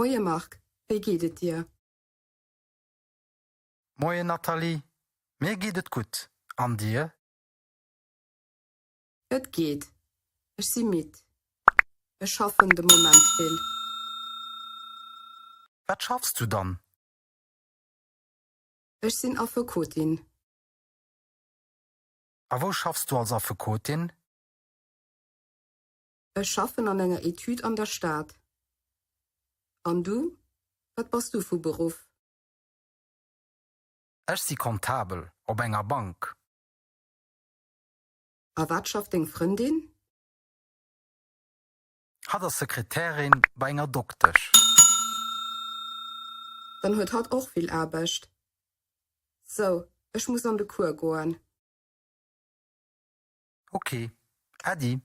Moie Marc, wéi geet et dir? Moien Nathalie, mir geet et gutt, an dir? Et geet, ech si midd. Ech schaffen de Moment vill. Wat schaffs du dann? Ech sinn Affekotin. A wou schaffs du als Affekotin? Ech schaffen an enger Etüd an der Stad. An du, wat bass du vu Beruff? Ech si Comptabel op enger Bank. A wat schafft deng Frëndin? Hatt ass Sekretärin bei enger Doktesch. Dann huet hatt och vill Aarbecht. Sou, ech muss an de Cours goen. Ok, Äddi.